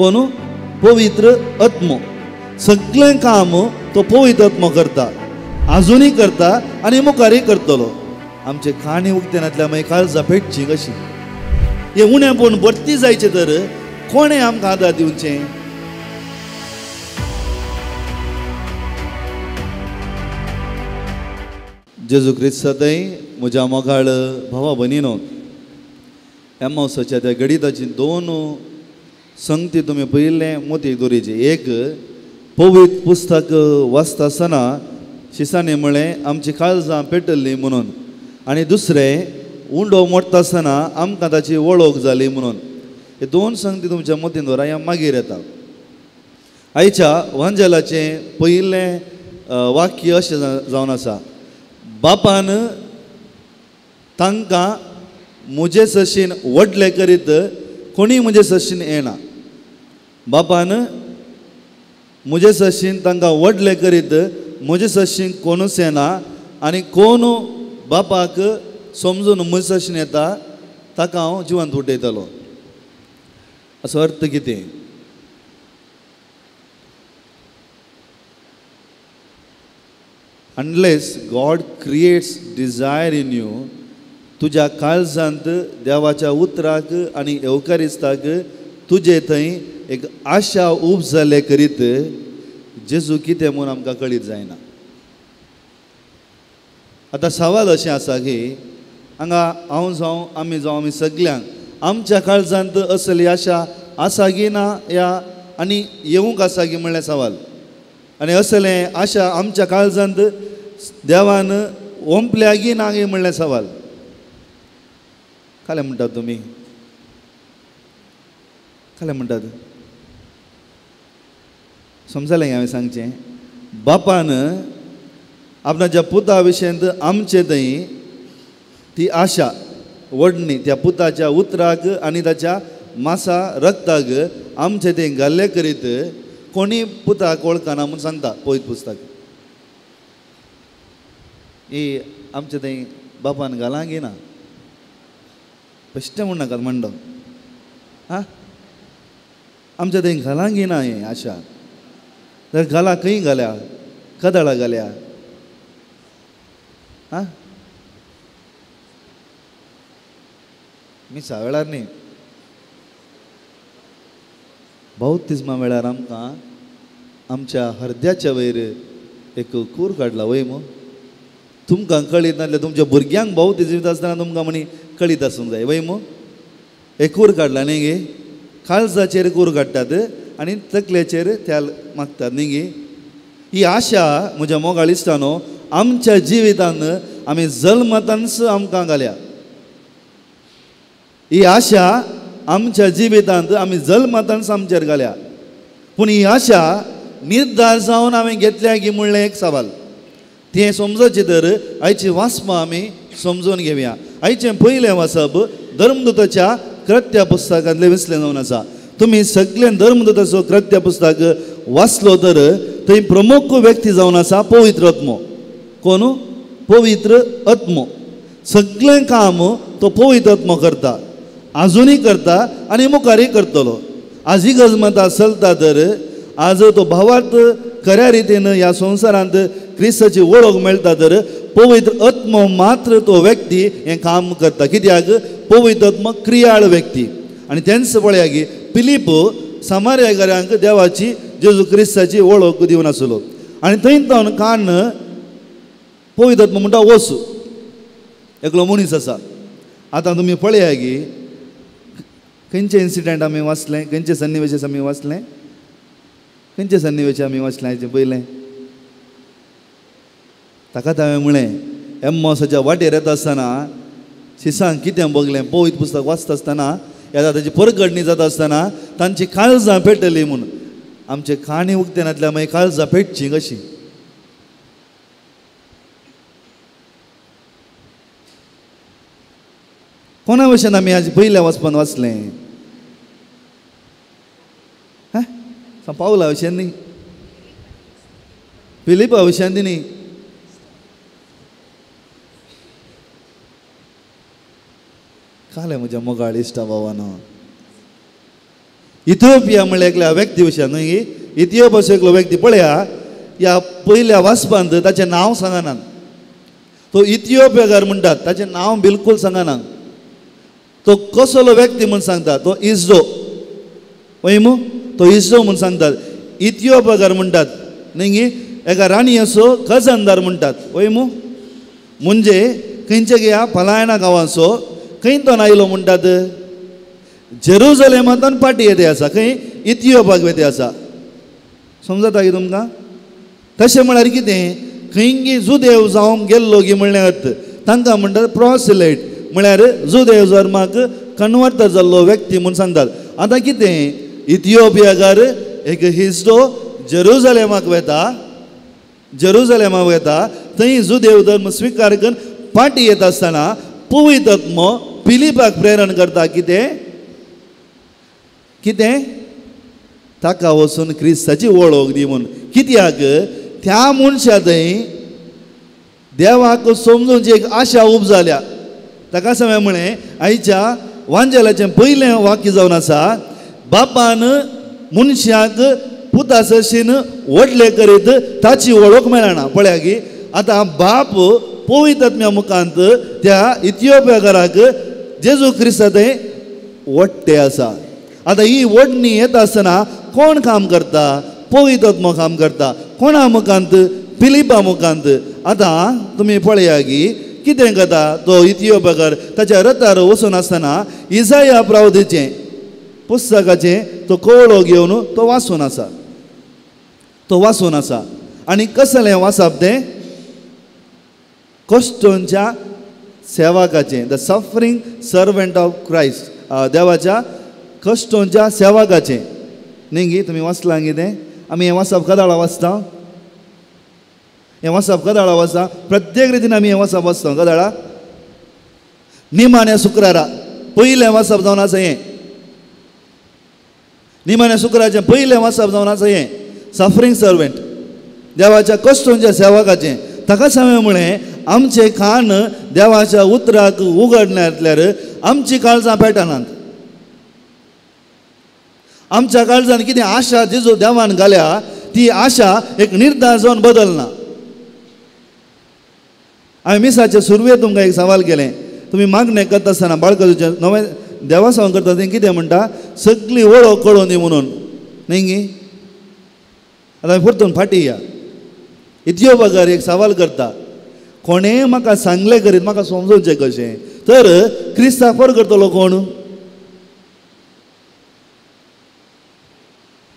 कोण? पवित्र आत्मो. सगळें काम तो पवित्र आत्मो करता, आजुनूय करता आनी मुखारय करतलो. आमचे काणी उक्ते नातल्यार मागीर काळजां पेटची कशी? हें उणेपण भरती जायचें तर कोणें आमकां आदार दिवचें? जेजू क्रिस्तांतय म्हज्या मोगाळ भावा भयणीनो, एमावसाच्या त्या गणिताची दोन संगती तुमी पळयिल्लें मोती दोरीची. एक, पवित्र पुस्तक वाचता आसतना शिसांनी म्हळें आमची काळजां पेटल्लीं म्हणून, आनी दुसरें उंडो मोडटा आसतना आमकां ताची वळख जाली म्हणून. हे दोन संगती तुमच्या मतीन दवरा, ह्या मागीर येता. आयच्या वांजेलाचें पयिल्लें वाक्य अशें जावन आसा, बापान तांकां म्हजे सशीन व्हडले करीत कोणीय म्हजे सशीन येना. बापान म्हजे सशीन तांकां व्हडले करीत म्हजे सशीन कोणूच येना, आनी कोण बापाक समजून म्हजे सशीन येता ताका हांव जिवंत उठयतलो. असो अर्थ कितें? Unless God creates desire in you, तुज्या काळजांत देवाच्या उतराक आनी येवकारिस्ताक तुजे थंय एक आशा उब जाले करीत जेजू कितें म्हूण आमकां कळीत जायना. आतां सवाल अशें आसा की हांगा हांव जावं आमी जावं आमी सगल्यांक आमच्या काळजांत असली आशा आसा की ना, ह्या आनी येवंक आसा की म्हणलें सवाल. आनी असलें आशा आमच्या काळजांत देवान ओंपल्या की ना गी म्हणलें सवाल. कालें म्हणटात तुमी? कालें म्हणटात? समजलें हांवें सांगचें? बापान आपणाच्या पुता विशयांत आमचे थंय ती आशा वडणी त्या पुताच्या उतराक आनी ताच्या मासा रक्ताक आमचे थंय घाल्ले करीत कोणी पुताक वळखना म्हूण सांगता पवित्र पुस्तक. ही आमचे थंय बापान घालां गी ना? बेश्टें म्हूण नाकात म्हणडो. आं, आमच्या थंय घालां गी ना हें आशा? तर घाला खंय घाल्या? कदळा घाल्या? आं, मिसा वेळार न्ही, बाप्तिज्मा वेळार आमकां आमच्या हरद्याच्या वयर एक कूर काडला वय मू. तुमकां कळीत नासल्यार तुमच्या भुरग्यांक बाप्तिज्म दिता आसतना तुमकां म्हणी कळीत आसूंक जाय वय मू. एक कूर काडला न्ही गे, काळजाचेर कूर काडटात आनी तकलेचेर तेल मागतात न्ही गे. ही आशा म्हज्या मोगाळ इश्टानो आमच्या जिवितान आमी जल्मतांच आमकां घाल्या. ही आशा आमच्या जिवितांत आमी जल्मतांच आमचेर घाल्या. पूण ही आशा निर्धार जावन हांवें घेतल्या की म्हणलें एक सवाल. तें समजचें तर आयची वाचपां आमी समजून घेवया. आयचें पयलें वाचप धर्मदूताच्या कृत्या पुस्तकांतलें विसलें जावन आसा. तुमी सगळें धर्मदूताचो कृत्या पुस्तक वाचलो तर थंय प्रमुख व्यक्ती जावन आसा पवित्र आत्मो. कोण? पवित्र आत्मो. सगळें काम तो पवित्र आत्मो करता, आजुनूय करता आनी मुखारय करतलो. आज ही गजमता चलता तर आज तो भावार्थ खऱ्या रितीन ह्या संवसारांत क्रिस्ताची वळख मेळटा तर पवित्र आत्मो मात्र तो व्यक्ती हें काम करता. कित्याक? पवित्र आत्मो क्रियाळ व्यक्ती. आनी तेंच पळया की फिलीप सामार्याकारांक देवाची जेजू क्रिस्ताची वळख दिवन आसलो आनी थंय तावन कान पवित्र आत्मो म्हणटा वच, एकलो मनीस आसा. आतां तुमी पळया की खंयचे इन्सिडंट आमी वाचलें, खंयचे सन्निवेश आमी वाचलें, खंयचे सन्निवेश आमी वाचलें हाचें पयलें. ताकाच हांवें म्हळें एम्मोसाच्या वाटेर येता आसतना शिसांक कितें बगलें पवित्र पुस्तक वाचता आसतना येता ताची परगडणी जाता आसतना तांची काळजां पेटली म्हूण. आमचे काणी उक्ते नातल्यार मागीर काळजां पेटची कशी? कोणा भशेन आमी आज पयल्या वाचपान वाचलें? हां, पावला भशेन न्ही, फिलिपा भशेन न्ही. कालें म्हज्या मोगाळ इश्टा भावानो, इथियोपिया म्हणल्यार एकल्या व्यक्ती विशयान न्हय, इथियोपियाचो एकलो व्यक्ती पळया ह्या पयल्या वाचपांत ताचें नांव सांगना. तो इथियोपियाकार म्हणटात, ताचें नांव बिलकूल सांगना. तो कसलो व्यक्ती म्हूण सांगता, तो इजो वय मू, तो इजो म्हूण सांगतात. इथियोपियाकार म्हणटात न्हय, एका राणयेचो खजानदार म्हणटात वय मू. म्हणजे खंयच्या ह्या पलायना गांवाचो खंय तो आयलो म्हणटात, जेरुजलेमांतल्यान पाटी येते आसा, खंय इथियोपियाक वेते आसा. समजता की तुमकां? तशें म्हळ्यार कितें, खंयगी जुदेव जावंक गेल्लो गी म्हणलें अर्थ. तांकां म्हणटात प्रोसिलेट, म्हळ्यार जुदेव धर्माक कन्वर्ट जाल्लो व्यक्ती म्हूण सांगतात. आतां कितें, इथियोपियाकार एक हिजडो जेरुजलेमाक वेता, जेरुजलेमाक वेता, थंय जुदेव धर्म स्विकार करून पाटी येता आसतना पवित्र आत्मो फिलिपाक प्रेरण करता कितें कितें ताका वचून क्रिस्ताची वळख दी म्हूण. कित्याक त्या मनशा थंय देवाक समजून एक आशा उब जाल्या. ताका हांवें म्हळें आयच्या वांजेलाचें पयलें वाक्य जावन आसा, बापान मनशाक पुता सरशीन व्हडले करीत ताची वळख मेळना. पळया की आतां बाप पवित्र आत्म्या मुखांत त्या इथियोपियाकाराक जेजू क्रिस्ता थंय वट्टे आसा. आतां ही वडणी येता आसतना कोण काम करता? पवित्र आत्मो काम करता. कोणा मुखांत? फिलिपा मुखांत. आतां तुमी पळया की कितें करता तो इथियोपियाकार, ताच्या रथार वचून आसतना इजाया प्रावदीचें पुस्तकाचें तो कवळो घेवन तो वाचून आसा, तो वाचून आसा. आनी कसलें वाचप तें? कश्टोंच्या सेवकाचें, the suffering servant of Christ, देवाच्या कश्टोंच्या सेवकाचें न्ही गी. तुमी वाचलां कितें? आमी हें वाचप कदाळा वाचता, हें वाचप कदाळा वाचता, प्रत्येक रितीन आमी हें वाचप वाचता कदाळा. निमाण्या शुक्रारा पयलें वाचप जावन आसा हें, निमाण्या शुक्राचें पयलें वाचप जावन आसा हें सफरींग सर्वंट, देवाच्या कश्टोंच्या सेवकाचें. ताकाच हांवें म्हळें आमचे कान देवाच्या उतराक उगडनातल्यार आमची काळजां पेटनात. आमच्या काळजान कितें आशा जेजू देवान घाल्या ती आशा एक निर्धार जावन बदलना. हांवें मिसाचे सुरवेक तुमकां एक सवाल केलें, तुमी मागणें करता आसतना बाळकाचें नवें देवासांव करता तें कितें म्हणटा, सगळी वळख कळोन दी म्हणून न्ही गी. आतां परतून फाटीं या. इथियोपियाकार एक सवाल करता, कोणें म्हाका सांगलें करीत म्हाका समजोवचें कशें? तर क्रिस्ताक फर करतलो कोण?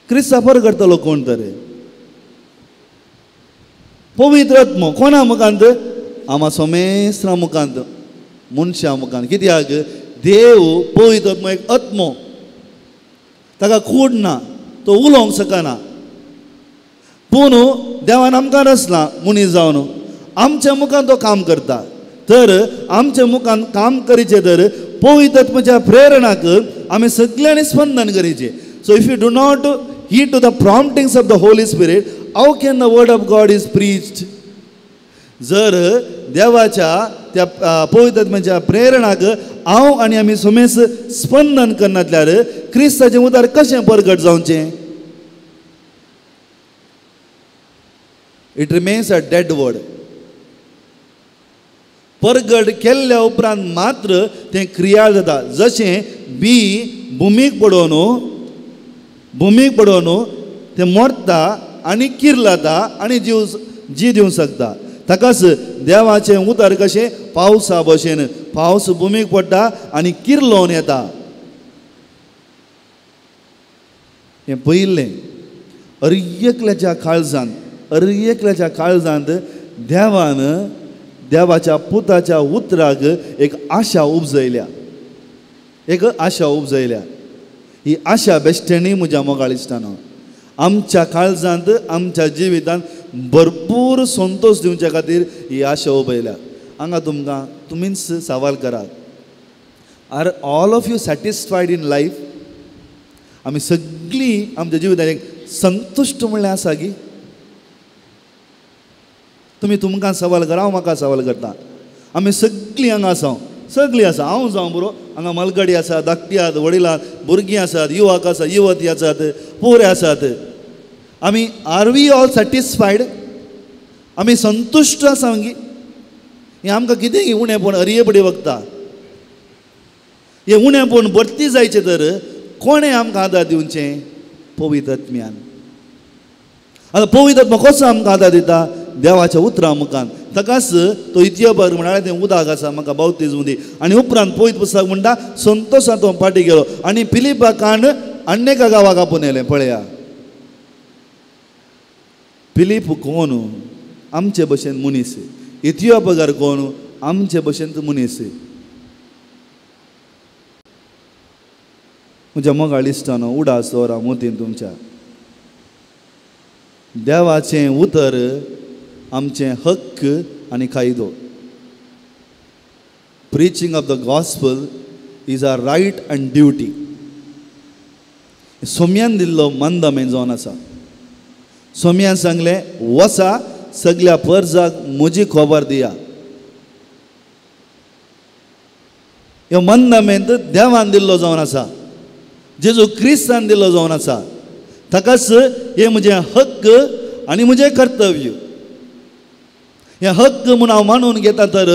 क्रिस्ताक फर करतलो कोण? तर पवित्र आत्मो. कोणा मुखांत? आमा सोमेस्त्रा मुखांत, मनशा मुखांत. कित्याक देव पवित्र आत्मो एक आत्मो, ताका कूड ना, तो उलोवंक शकना. पूण देवान आमकां रचला मनीस जावन, आमच्या मुखान तो काम करता. तर आमच्या मुखान काम करीचें तर पवित्र आत्म्याच्या प्रेरणाक आमी सगळ्यांनी स्पंदन करीचें. So if you do not heed to the promptings of the Holy Spirit, how can the word of God is preached? जर देवाच्या त्या पवित्र आत्म्याच्या प्रेरणाक हांव आनी आमी सुमेस स्पंदन करनातल्यार क्रिस्ताचें उदार कशें परगट जावचें? It remains a dead word. परगट केल्ल्या उपरांत मात्र तें क्रिया जाता. जशें बी भुमीक पडोवन, भुमीक पडोवन तें मरता आनी किर्लता आनी जीव जी दिवंक शकता. ताकाच देवाचें उतर कशें पावसा भशेन, पावस भुमीक पडटा आनी किर्लोवन येता. हें पयलें अर एकल्याच्या काळजांत, अर एकल्याच्या काळजांत देवान देवाच्या पुताच्या उतराक एक आशा उपजयल्या, एक आशा उपजयल्या. ही आशा बेश्टेणी म्हज्या मोगाळ इश्टानो आमच्या काळजांत आमच्या जिवितांत भरपूर संतोश दिवच्या खातीर ही आशा उबयल्या. हांगा तुमकां तुमीच सवाल करात, are all of you satisfied in life? आमी सगळीं आमच्या जिवितांत एक संतुश्ट म्हणल्यार आसा की? तुमी तुमकां सवाल करा, हांव म्हाका सवाल करता. आमी सगळीं हांगा आसा, सगळीं आसा. हांव जावं बरो, हांगा मलगडी आसा, धाकटी आसात, वडिलां भुरगीं आसात, युवक आसा, युवती आसात, पोरे आसात. आमी आर we all satisfied? आमी संतुश्ट आसा गी? हें आमकां कितें उणेपण अरियेपडी वखता. हें उणेपण भरती जायचें तर कोणें आमकां आदार दिवचें? पवित्र आत्म्यान. आतां पवित्र आत्मा कसो आमकां आदार दिता? देवाच्या उतरां मुखान. ताकाच तो इथियोपियार म्हणाले तें उदक आसा, म्हाका बावतीज्म दी. आनी उपरांत पवित्र पुस्तक म्हणटा संतोशान तो फाटीं गेलो आनी फिलिपा कान आन्नेका गांवाक आपोवन येयलें. पळया, फिलीप कोण? आमचे भशेन मनीस. इथियोपियार कोण? आमचे भशेन मनीस. म्हज्या मोगाळ इश्टानो, उडास दवरा मोतीन तुमच्या. देवाचें उतर आमचें हक्क आनी कायदो. Preaching of the gospel is our right and duty. सोम्यान दिल्लो मंदमेन जावन आसा. सोम्यान सांगलें, वचा सगल्या परजाक म्हजी खबर दिया. ह्यो मंदमेंत देवान दिल्लो जावन आसा, जेजू क्रिस्तान दिल्लो जावन आसा. ताकाच हें म्हजें हक्क आनी म्हजें कर्तव्य. हें हक्क म्हूण हांव मानून घेता तर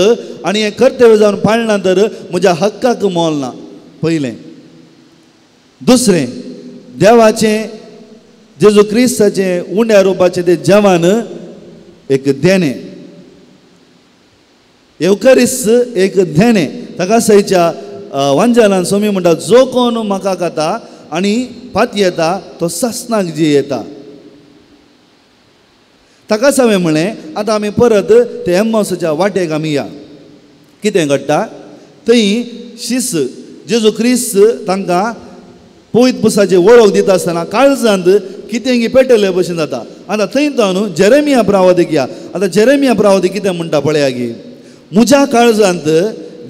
आनी हें कर्तव्य जावन पाळना तर म्हज्या हक्काक मोल ना. पयलें. दुसरें, देवाचें जेजू क्रिस्ताचें उण्या रुपाचें तें जेवण एक देणें, येवकारीस एक देणें. ताका सयच्या वांजालान स्वामी म्हणटा, जो कोण म्हाका खाता आनी पाती येता तो सासणाक जी येता. ताकाच हांवें म्हणलें, आतां आमी परत ते एम्मावसाच्या वाटेक आमी या. कितें घडटा थंय? शीस जेजू क्रिस्त तांकां पवित्र पुसाची वळख दिता आसतना काळजांत कितें पेटयल्ले भशेन जाता. आतां थंय तो न्हू जेरेमिया प्रावदीक या. आतां जेरेमिया प्रावदीक कितें म्हणटा पळया की, म्हज्या काळजांत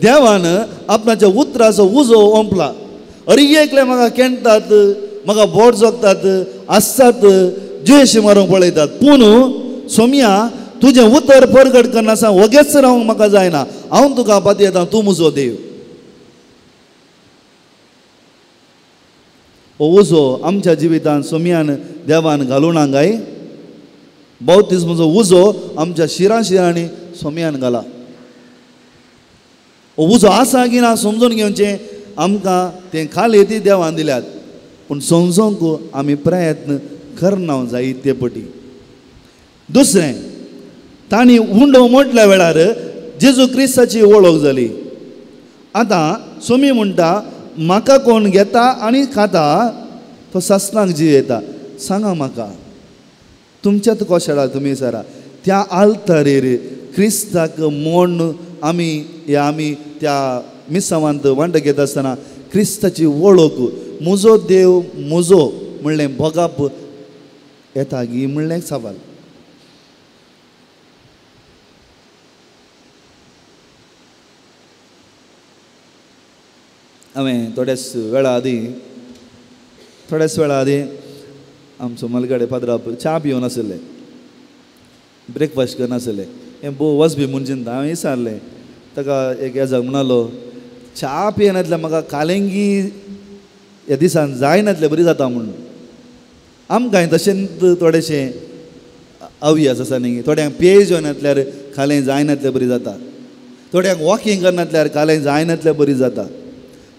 देवान आपणाच्या उतराचो उजो ओंपला. अरे एकले म्हाका केणटात, म्हाका बोट जोगतात, आसतात, द्वेश मारूंक पळयतात, पूण सोम्या तुजें उतर परगट करनासतना वगेच रावंक म्हाका जायना. हांव तुका पातयेता, तूं म्हजो देव. हो उजो आमच्या जिवितान सोम्यान देवान घालूं ना काय? बावतिज्माचो उजो आमच्या शिरां शिरांनी सोम्यान घाला. हो उजो आसा की ना समजून घेवचें आमकां तें खाली ती देवान दिल्यात, पूण समजूंक आमी प्रयत्न करना जाय ते पटी. दुसरें, तांणी उंडो मोडल्या वेळार जेजू क्रिस्ताची वळख जाली. आतां सोमी म्हणटा, म्हाका कोण घेता आनी खाता तो सासणाक जीव येता. सांगा म्हाका, तुमच्याच कोशाळा तुमी सरा त्या आल्तारेर क्रिस्ताक मोड आमी या आमी त्या मिसावांत वांटो घेता आसतना क्रिस्ताची वळख, म्हजो देव म्हजो म्हणलें भोगाप येता गी म्हणलें सवाल. हांवें थोड्याच वेळा आदीं आमचो मलगाडे पाद्राप च्या पिवन आसले, ब्रेकफास्ट करनासले. हें भोव वचबी म्हूण चिंता. हांवें विचारलें ताका, एक येजाक म्हणालो, च्या पियनातल्या म्हाका कालेंगी ह्या दिसान जायनातले बरी जाता म्हूण. आमकां तशेंच थोडेशें अव्यास आसा न्ही, थोड्यांक पेज जेवनातल्यार खालें जायनातले बरी जाता, थोड्यांक वॉकिंग करनातल्यार खालें जायनातले बरी जाता,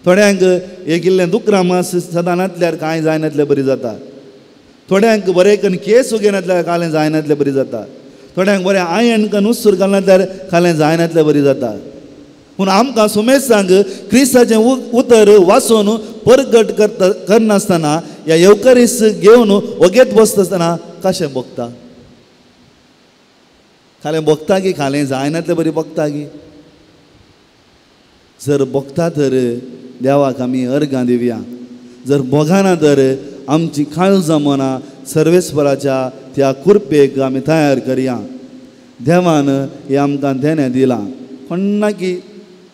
थोड्यांक एक इल्लें दुकरां मास सदां नातल्यार कांय जायनातले बरी जाता, थोड्यांक बरें करून केस उगयनातल्यार खालें जायनातले बरी जाता, थोड्यांक बरें आयण करून उत्सूर घालनातल्यार खालें जायनातले बरी जाता. पूण आमकां सुमेसांक क्रिस्ताचें उतर वाचून परगट करता करनासतना ह्या येवकारीस घेवन वगेत बसता आसतना कशें भोगता? खालें भोगता की खालें जायनातले बरी भोगता की? जर भोगता तर देवाक आमी अर्गां दिवया, जर भोगाना तर आमची काळजां मनां सर्वेस्वराच्या त्या कुरपेक आमी तयार करया. देवान हें आमकां देणें दिलां, कोणाकी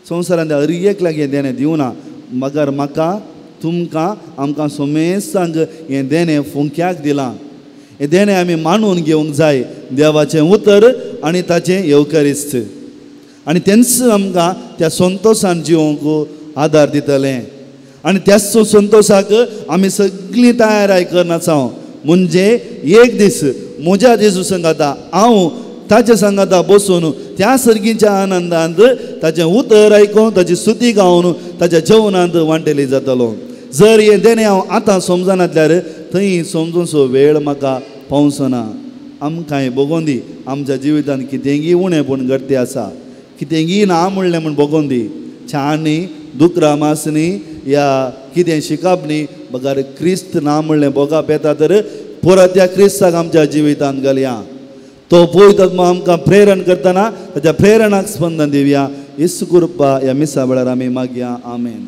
संवसारांत हर एकल्याक हें देणें दिवना, मगर म्हाका तुमकां आमकां सोमेसांक हें देणें फुंक्याक दिलां. हें देणें आमी मानून घेवंक जाय, देवाचें उतर आनी ताचें येवकारिस्त. आनी तेंच आमकां त्या संतोशान जिवंक आदार दितलें आनी त्याच संतोशाक आमी सगळीं तयाराय करनासांव. म्हणजे एक दीस म्हज्या जेजू सांगाता हांव ताच्या सांगाता बसून त्या सर्गीच्या आनंदांत ताचें उतर आयकून ताची स्तुती गावन ताच्या जेवणांत वांटेली जातलो. जर हें देणें हांव आतां समजनातल्यार थंय समजूनसो वेळ म्हाका पावचो ना. आमकांय भोगोन दी आमच्या जिवितांत कितेंगी उणें पूण घडटी आसा, कितेंगी ना म्हणलें म्हूण भोगोन दी. च्या न्ही, दुकरा मास न्ही, या कितें शिकप न्ही, बगर क्रिस्त ना म्हणलें भोगप येता तर परत त्या क्रिस्ताक आमच्या जिवितांत घालया. तो पळयतात आमकां प्रेरण करतना ताच्या प्रेरणाक स्पंदन दिवया. येसू कृपा ह्या मिसा वेळार आमी मागया. आमेन.